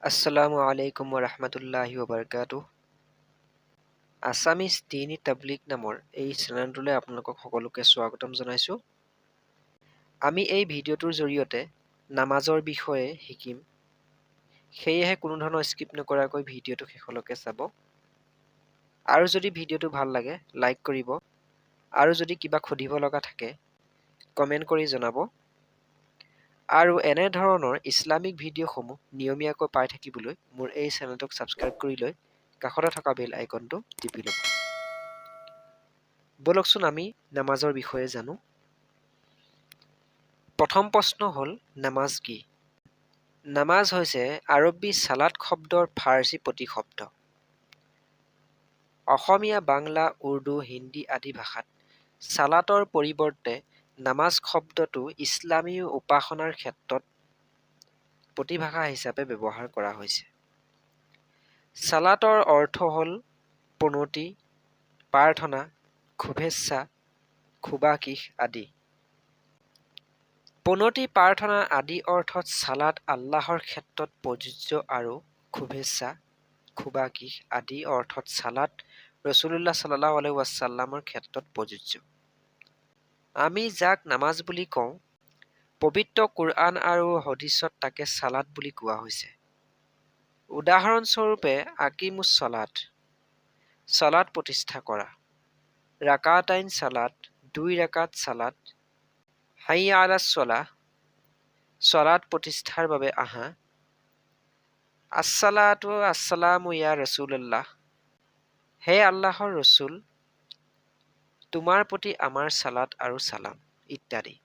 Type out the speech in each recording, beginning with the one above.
আসসালামু আলাইকুম ৰহমতুল্লাহি ৱবাৰকাতুহ। আছামিজ দিনী তাবলিগ নামৰ এই চেনেলটোলৈ আপোনালোকক সকলোকে স্বাগতম জনাইছোঁ। আমি এই ভিডিঅ'টোৰ জৰিয়তে নামাজৰ বিষয়ে শিকিম। সেয়েহে কোনো ধৰণৰ স্কিপ নকৰাকৈ ভিডিঅ'টো শেষলৈকে চাব আৰু যদি ভিডিঅ'টো ভাল লাগে লাইক কৰিব আৰু যদি কিবা সুধিব লগা থাকে কমেণ্ট কৰি জনাব আৰু এনেধৰণৰ ইছলামিক ভিডিঅ'সমূহ নিয়মীয়াকৈ পাই থাকিবলৈ মোৰ এই চেনেলটোক ছাবস্ক্ৰাইব কৰি লৈ কাষতে থকা বেল আইকনটো টিপি ল'ব। ব'লকচোন, আমি নামাজৰ বিষয়ে জানো। প্ৰথম প্ৰশ্ন হ'ল, নামাজ কি? নামাজ হৈছে আৰবী চালাত শব্দৰ ফাৰ্চী প্ৰতিশব্দ। অসমীয়া, বাংলা, উৰ্দু, হিন্দী আদি ভাষাত চালাতৰ পৰিৱৰ্তে নামাজ শব্দটো ইছলামী উপাসনাৰ ক্ষেত্ৰত প্ৰতিভাষা হিচাপে ব্যৱহাৰ কৰা হৈছে। চালাতৰ অৰ্থ হ'ল প্ৰণতি, প্ৰাৰ্থনা, শুভেচ্ছা, শুভাশীষ আদি। প্ৰণতি, প্ৰাৰ্থনা আদি অৰ্থত চালাত আল্লাহৰ ক্ষেত্ৰত প্ৰযোজ্য আৰু শুভেচ্ছা, শুভাশীষ আদি অৰ্থত চালাত ৰছুলুল্লাহ চাল্লাল্লাহু আলাইহি ৱাছাল্লামৰ ক্ষেত্ৰত প্ৰযোজ্য। আমি যাক নামাজ বুলি কওঁ, পবিত্ৰ কোৰআন আৰু হদীছত তাকে চালাত বুলি কোৱা হৈছে। উদাহৰণস্বৰূপে, আকিমুছ চালাত, চালাত প্ৰতিষ্ঠা কৰা, ৰাকাতাইন চালাত, দুই ৰাকাত চালাত, হাইয়া আলাছ ছলাহ, চালাত প্ৰতিষ্ঠাৰ বাবে আহা, আছালাতু আছালামু ইয়া ৰছুলুল্লাহ, হে আল্লাহৰ ৰছুল, তোমাৰ প্ৰতি আমাৰ চালাত আৰু চালাম ইত্যাদি।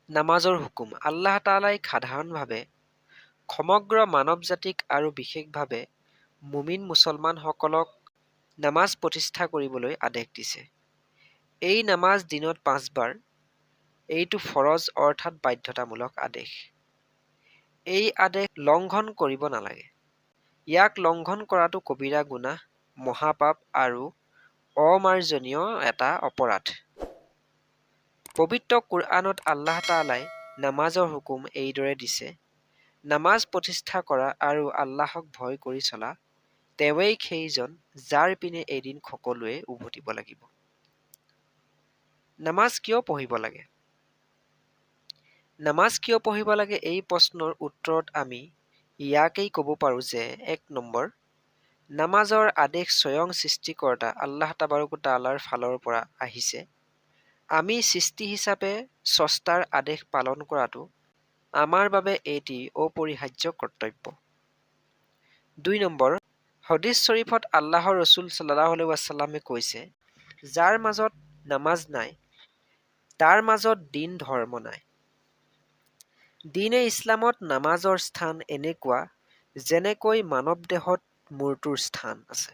নামাজৰ হুকুম। আল্লাহ তাআলাই সাধাৰণভাৱে সমগ্ৰ মানৱ জাতিক আৰু বিশেষভাৱে মুমিন মুছলমানসকলক নামাজ প্ৰতিষ্ঠা কৰিবলৈ আদেশ দিছে। এই নামাজ দিনত পাঁচবাৰ। এইটো ফৰজ অৰ্থাৎ বাধ্যতামূলক আদেশ। এই আদেশ লংঘন কৰিব নালাগে। ইয়াক লংঘন কৰাটো কবিৰা গুনাহ, মহাপাপ আৰু অমাৰ্জনীয় এটা অপৰাধ। পবিত্ৰ কোৰআনত আল্লাহ তাআলাই নামাজৰ হুকুম এইদৰে দিছে, নামাজ প্ৰতিষ্ঠা কৰা আৰু আল্লাহক ভয় কৰি চলা। তেৱেঁই সেইজন যাৰ পিনে এদিন সকলোৱে উভতিব লাগিব। নামাজ কিয় পঢ়িব লাগে? নামাজ কিয় পঢ়িব লাগে, এই প্ৰশ্নৰ উত্তৰত আমি ইয়াকেই ক'ব পাৰোঁ যে এক নম্বৰ, নামাজৰ আদেশ স্বয়ং সৃষ্টিকৰ্তা আল্লাহ তাবাৰক তাআলাৰ ফালৰ পৰা আহিছে। আমি সৃষ্টি হিচাপে স্ৰষ্টাৰ আদেশ পালন কৰাটো আমাৰ বাবে এটি অপৰিহাৰ্য কৰ্তব্য। দুই নম্বৰ, হদীছ শ্বৰীফত আল্লাহৰ ৰছুল চাল্লাল্লাহু আলাইহি ৱাছাল্লামে কৈছে, যাৰ মাজত নামাজ নাই, তাৰ মাজত দীন ধৰ্ম নাই। দীন ইছলামত নামাজৰ স্থান এনেকুৱা যেনেকৈ মানৱ দেহত মূৰটোৰ স্থান আছে।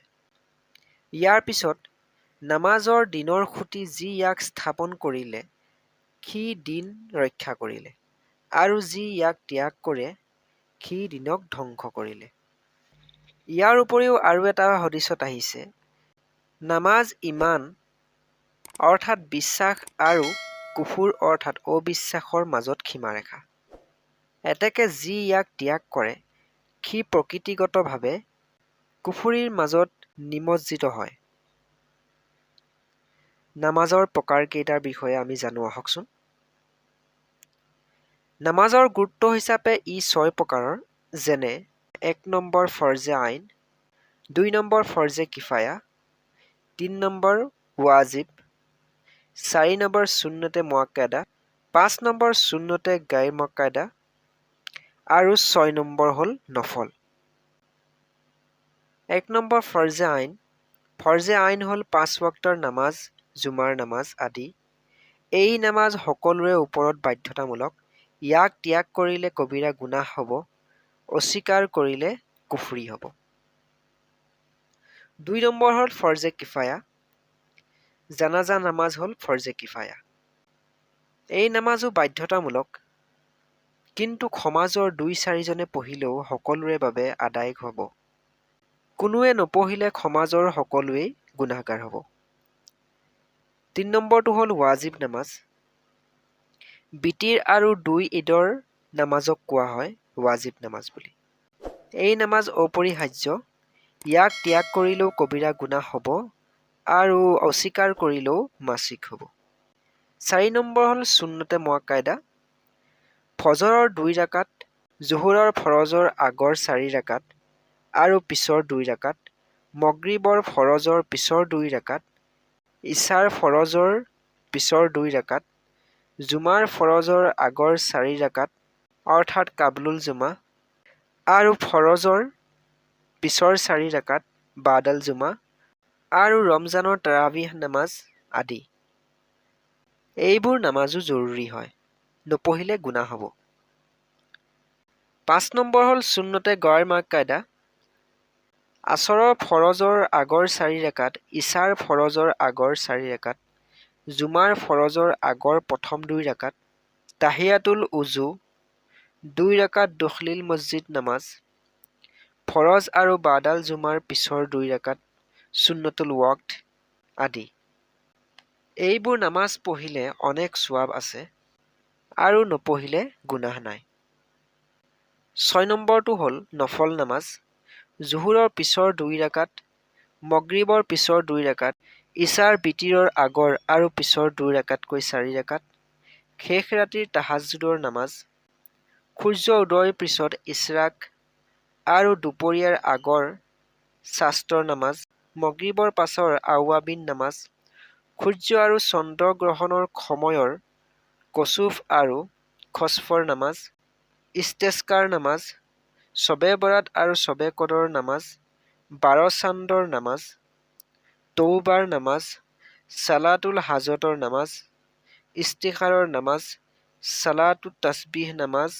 ইয়াৰ পিছত, নামাজৰ দীনৰ খুঁটি যি ইয়াক স্থাপন কৰিলে, সি দীন ৰক্ষা কৰিলে আৰু যি ইয়াক ত্যাগ কৰে, সি দীনক ধ্বংস কৰিলে। ইয়াৰ উপৰিও আৰু এটা হদীছত আহিছে, নামাজ ঈমান অৰ্থাৎ বিশ্বাস আৰু কুফুৰ অৰ্থাৎ অবিশ্বাসৰ মাজত সীমাৰেখা। এতেকে যি ইয়াক ত্যাগ কৰে, সি প্ৰকৃতিগতভাৱে কুফুৰীৰ মাজত নিমজ্জিত হয়। নামাজৰ প্ৰকাৰ কেইটাৰ বিষয়ে আমি জানো আহকচোন। নামাজৰ গুৰুত্ব হিচাপে ই ছয় প্ৰকাৰৰ, যেনে এক নম্বৰ ফৰ্জে আইন, দুই নম্বৰ ফৰ্জে কিফায়া, তিনি নম্বৰ ৱাজিব, চাৰি নম্বৰ চুন্নতে মুৱাক্কাদা, পাঁচ নম্বৰ চুন্নতে গাইৰ মুৱাক্কাদা আৰু ছয় নম্বৰ হ'ল নফল। এক নম্বৰ ফৰ্জে আইন। ফৰ্জে আইন হ'ল পাঁচ ৱাক্তৰ নামাজ, জুমাৰ নামাজ আদি। এই নামাজ সকলোৰে ওপৰত বাধ্যতামূলক। ইয়াক ত্যাগ কৰিলে কবিৰা গুনাহ হ'ব, অস্বীকাৰ কৰিলে কুফৰী হ'ব। দুই নম্বৰ হ'ল ফৰ্জে কিফায়া। জানাজা নামাজ হ'ল ফৰ্জে কিফায়া। এই নামাজো বাধ্যতামূলক, কিন্তু সমাজৰ দুই চাৰিজনে পঢ়িলেও সকলোৰে বাবে আদায় হ'ব। কোনোৱে নপঢ়িলে সমাজৰ সকলোৱেই গুনাহগাৰ হ'ব। তিনি নম্বৰটো হ'ল ৱাজিব নামাজ। বিতিৰ আৰু দুই ঈদৰ নামাজক কোৱা হয় ৱাজিব নামাজ বুলি। এই নামাজ অপৰিহাৰ্য। ইয়াক ত্যাগ কৰিলেও কবিৰা গুনাহ হ'ব আৰু অস্বীকাৰ কৰিলেও মাছিক হ'ব। 4 নম্বৰ হ'ল চুন্নতে মুৱাক্কাদা। ফজৰৰ দুই ৰাকাত, জোহৰৰ ফৰজৰ আগৰ চাৰি ৰাকাত আৰু পিছৰ দুই ৰাকাত, মগৰিবৰ ফৰজৰ পিছৰ দুই ৰাকাত, ইছাৰ ফৰজৰ পিছৰ দুই ৰাকাত, জুমাৰ ফৰজৰ আগৰ চাৰি ৰাকাত, অৰ্থাৎ কাবলুল জুমা, আৰু ফৰজৰ পিছৰ চাৰি ৰাকাত, বাদাল জুমা, আৰু ৰমজানৰ তাৰাবিহ নামাজ আদি। এইবোৰ নামাজো জৰুৰী হয়, নপঢ়িলে গুনাহ হ'ব। 5 নম্বৰ হ'ল চুন্নতে গৈৰ মুৱাক্কাদা। আচৰৰ ফৰজৰ আগৰ চাৰি ৰাকাত, ইছাৰ ফৰজৰ আগৰ চাৰি ৰাকাত, জুমাৰ ফৰজৰ আগৰ প্ৰথম দুই ৰাকাত, তাহিয়াতুল উজু, দুই ৰাকাত দুখলিল মছজিদ নামাজ, ফৰজ আৰু বাদাল জুমাৰ পিছৰ দুই ৰাকাত চুন্নতুল ৱাক্ত আদি। এইবোৰ নামাজ পঢ়িলে অনেক ছোৱাব আছে আৰু নপঢ়িলে গুনাহ নাই। 6 নম্বৰটো হ'ল নফল নামাজ। জোহৰৰ পিছৰ দুই ৰাকাত, মগৰিবৰ পিছৰ দুই ৰাকাত, ইছাৰ বিতিৰৰ আগৰ আৰু পিছৰ দুই ৰাকাতকৈ চাৰি ৰাকাত, শেষ ৰাতিৰ তাহাজ্জুদৰ নামাজ, সূৰ্য উদয়ৰ পিছত ইছৰাক আৰু দুপৰীয়াৰ আগৰ চাষ্টৰ নামাজ, মগৰিবৰ পাছৰ আওৱাবিন নামাজ, সূৰ্য আৰু চন্দ্ৰ গ্ৰহণৰ সময়ৰ কচুফ আৰু খছফৰ নামাজ, ইষ্টেস্কাৰ নামাজ, শ্ববে বৰাত আৰু শ্ববে কদৰৰ নামাজ, 12 চান্দৰ নামাজ, তৌবাৰ নামাজ, চালাতুল হাজতৰ নামাজ, ইস্তিখাৰৰ নামাজ, চালাতুত তাছবিহ নামাজ,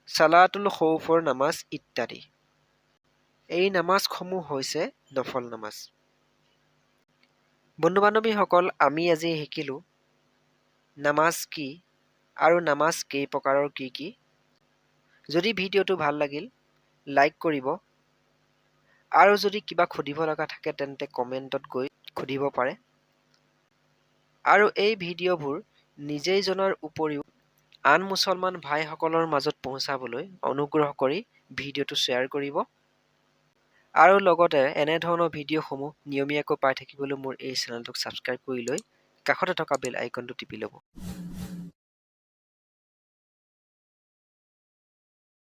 চালাতুল খৌফৰ নামাজ ইত্যাদি। এই নামাজসমূহ হৈছে নফল নামাজ। বন্ধু বান্ধৱীসকল, আমি আজি শিকিলোঁ নামাজ কি আৰু নামাজ কেই প্ৰকাৰৰ, কি কি। যদি ভিডিঅ'টো ভাল লাগিল, লাইক কৰিব আৰু যদি কিবা সুধিব লগা থাকে, তেন্তে কমেণ্টত গৈ সুধিব পাৰে। আৰু এই ভিডিঅ'বোৰ নিজেই জনাৰ উপৰিও আন মুছলমান ভাইসকলৰ মাজত পহুঁচাবলৈ অনুগ্ৰহ কৰি ভিডিঅ'টো শ্বেয়াৰ কৰিব আৰু লগতে এনেধৰণৰ ভিডিঅ'সমূহ নিয়মীয়াকৈ পাই থাকিবলৈ মোৰ এই চেনেলটোক ছাবস্ক্ৰাইব কৰি লৈ কাষতে থকা বেল আইকনটো টিপি ল'ব।